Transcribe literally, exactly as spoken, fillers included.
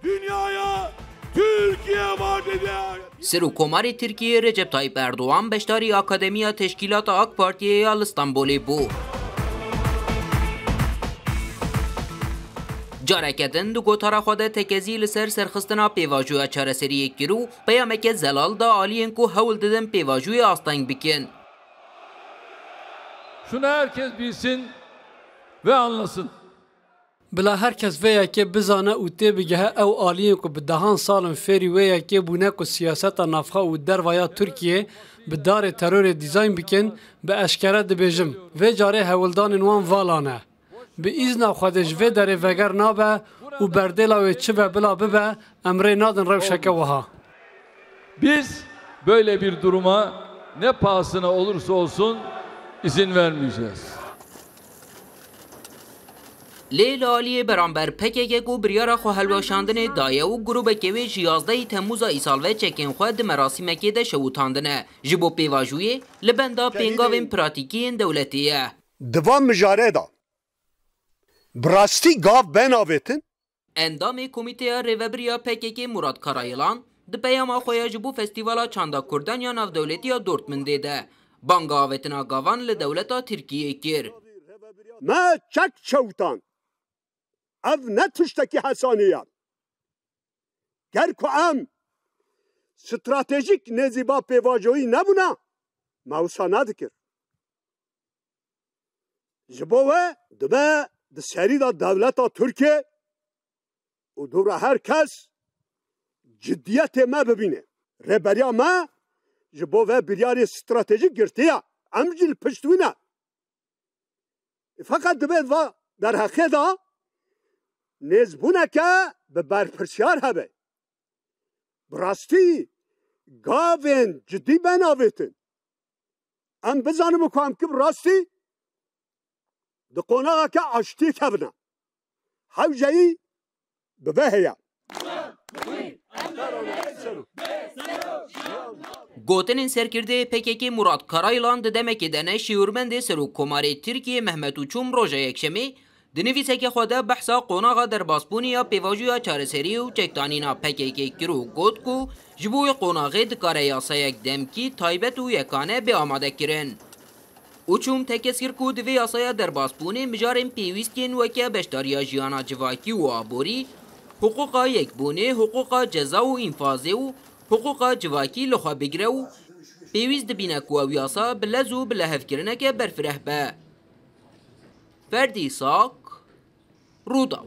Dünyaya Türkiye var dedi. Serokkomarê Tirkiyê Recep Tayyip Erdogan beşdarî Akademiya Teşkîlata AK Partiyê ya li Stenbolê bû. Careke din di gotara xwe de tekezî li ser serxistina pêvajoya çareseriyê kir û peyameke zelal da aliyên ku hewl didin pêvajoyê asteng bikin. Şunu herkes bilsin ve anlasın. Bila her kes vê yekê bizane û têbigehe, ew aliyên ku bi dehan sal in fêrî wê yekê bûne ku siyaseta navxwe û derva ya Tirkiyê bi darê terorê dîzayn bikin, bi eşkere dibêjim, vê carê hewldanên wan vala ne. Bi îzna Xwedê ji vê derê veger nabe û berdêla wê çi be bila bibe, em rê nadin rewşeke wiha. Biz böyle bir duruma ne pahasına olursa olsun izin vermeyeceğiz. Lê li aliyê beramber P K K ku biryara xwe helweşandinê daye û grûbekê wê ji yazdehê Temmûza îsal ve çekên xwe di merasîmekê de şewitandine. Ji bo pêvajoyê li benda pêngavên pratîkî yên dewletê ye. Di van mijarê de bi rastî gav ben avêtin. Endamê Komîteya Rêvebir ya P K K Murat Karayilan di peyama xwe ya ji bo Festîvala Çanda Kurdan ya Navdewletî ya Dortmundê de banga avêtina gavan li dewleta Tirkiyê kir. Me çek çewtan. Ev ne tiştekî hesanî ye. Ger ku em stratejîk nêzîba pêvajoyî nebûna, me wisa nedikir. Ji bo we dibe di serî de dewleta Tirkiyê û dû re her kes cidiyetê me bibîne. Rêberiya me ji bo ve biryarê stratejîk girtiye. Em jî li pişt wî ne. Feqet dibe va derheqê de nêzbûneke bi berpirsiyar hebe. Bi rastî gavên cidî ben avêtin. Em bizanin ku em ki bi rastî di qonaxeke aştiyê kevine. Hewceyî bi vê heye. Gotinên serkirdeyê P K K Murat Karaylan di demekê de ne şêwirmendê Serokkomarê Tirkiyê Mehmet Uçum roja Yekşemê di nivîseke xwe de behsa qonaxa derbasbûnê ya pêvajoya çareseriyê û çekdanîna P K K kir û got ku ji bo wê qonaxê dikare yasayek demkî taybet û yekane bê amadekirin. Uçum tekez kir ku di vê yasaya derbasbûnê mijarên pêwîst yên weke beşdariya jiyana civakî û aborî, hiqûqa yekbûnê, hiqûqa ceza û înfazê û hiqûqa civakî li xwe bigire û pêwîst dibîne ku ew yasa bi lez û bi lihevkirineke berfireh be. Ferdî Sak, Rûdaw.